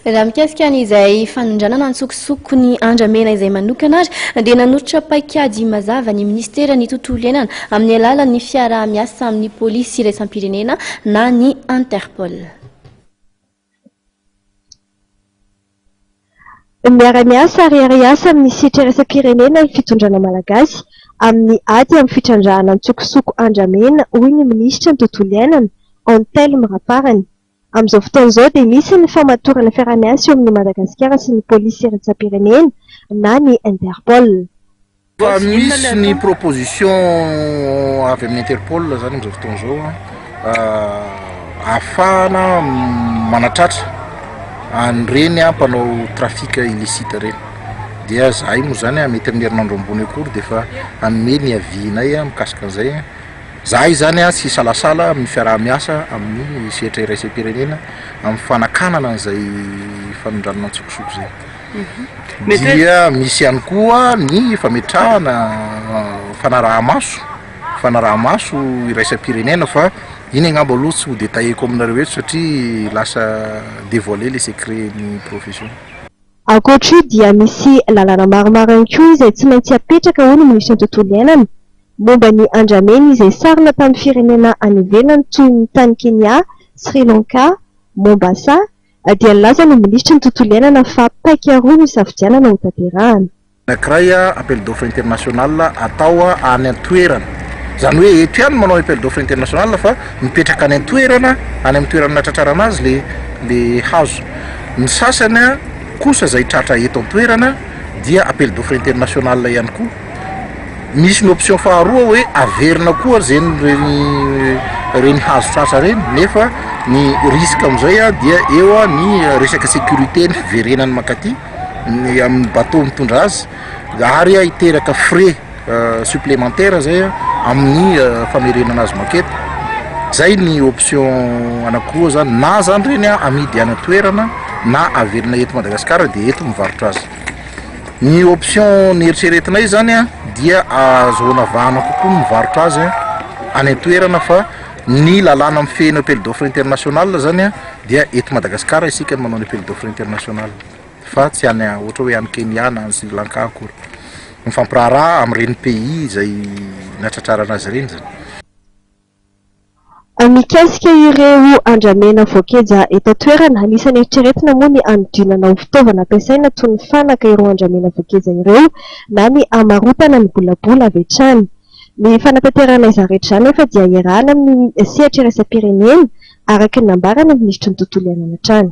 Raha mikasika an'izay fanondranana antsokosoko ny andramena izay manokana ary dia nanoritra paikady mazava ny minisiteran'ny tontolo iainana amin'ny alalan'ny fiaraha-miasa amin'ny polisy iraisam-pirenena na ny Interpol. Miara-miasa ary hiara-hiasa amin'ny sehatra iraisam-pirenena ny fitondrana malagasy amin'ny ady amin'ny fitrandrahana antsokosoko andramena, hoy ny minisitry ny tontolo iainana, Anthelme Raparany. Amin'izao fotoana izao dia misy ny famatorana fiaraha-miasa eo amin'i Madagasikara sy ny polisy iraisam-pirenena na ny Interpol. Efa misy ny proposition avy amin'ny Interpol zany amin'izao fotoana izao ahafahana manatratra an'ireny mpanao trafic illicite ireny. Dia zahay moa zany mety amin'ny herinandro ambony akory dia efa hanome ny avis-nay mikasika an'izay. Zahay izany tsy hisalasala amin'ny fiaraha-miasa amin'ny sehatra iraisam-pirenena amin'ny fanakanana an'izay fanondranana an-tsokosoko izay. Dia misy ihany koa ny fametrahana fanaraha-maso, fanaraha-maso iraisam-pirenena fa iny angamba aloha tsy ho détaillé-ko aminareo eto satria lasa dévoiler les secrets ny profession. Ankoatra io dia misy lalàna maromaro ihany koa izay tsy maintsy apetraka hoy ny minisitry ny tontolo iainana momba ny andramena izay sarona tamin'ny firenena any ivelany toy ny tany Kenya, Sri Lanka, Mombasa dia nilaza ny minisitry ny tontolo iainana fa paika roa no isafidianana hotanterahana. Anankiray appel d'offre international atao any an-toerana, izany hoe eto ihany no manao appel d'offre international fa mipetraka any an-toerana, any amin'ny toerana natratrarana azy le le hazo. Ny sasany kosa izay tratra eto an-toerana dia appel d'offre international ihany koa. Misy ny option faharoa hoe averina koa zeny reny reny hazo tratra reny nefa ny risque amizay dia eo ny resaka sécurité ny fiverenany mankaty ny amin'ny bateau mitondra azy ary hiteraka frais supplémentaire zay amin'ny famerenana azy manketo. Zay ny option anakiroa zany na zany reny amidy any an-toerana na averina eto Madagasikara de eto mivarotra azy. Ny option neritreretinay zany a dia ahazoana vahana kokoa ny mivarotra azy any an-toerana fa ny lalàna mifehy ny appel d'offre international zany a dia eto Madagasikara isika no manao ny appel d'offre international fa tsy any ohatra hoe any Kenya na any Sri Lanka akory. Mifampiraharaha amin'ireny pays izay natratrarana azy ireny zany. Mikasika ireo andramena voageja eto an-toerana, anisan'ny eritreretina moa ny hanodinana ho fitaovana ampiasaina toy ny fanaka ireo andramena voageja ireo na ny hamarotana ny bolabola avy hatrany. Ny fanatanterahana izany rehetra izany nefa dia iarahana amin'ny sehatra iraisam-pirenena, araka ny nambaran'ny minisitry ny tontolo iainana hatrany.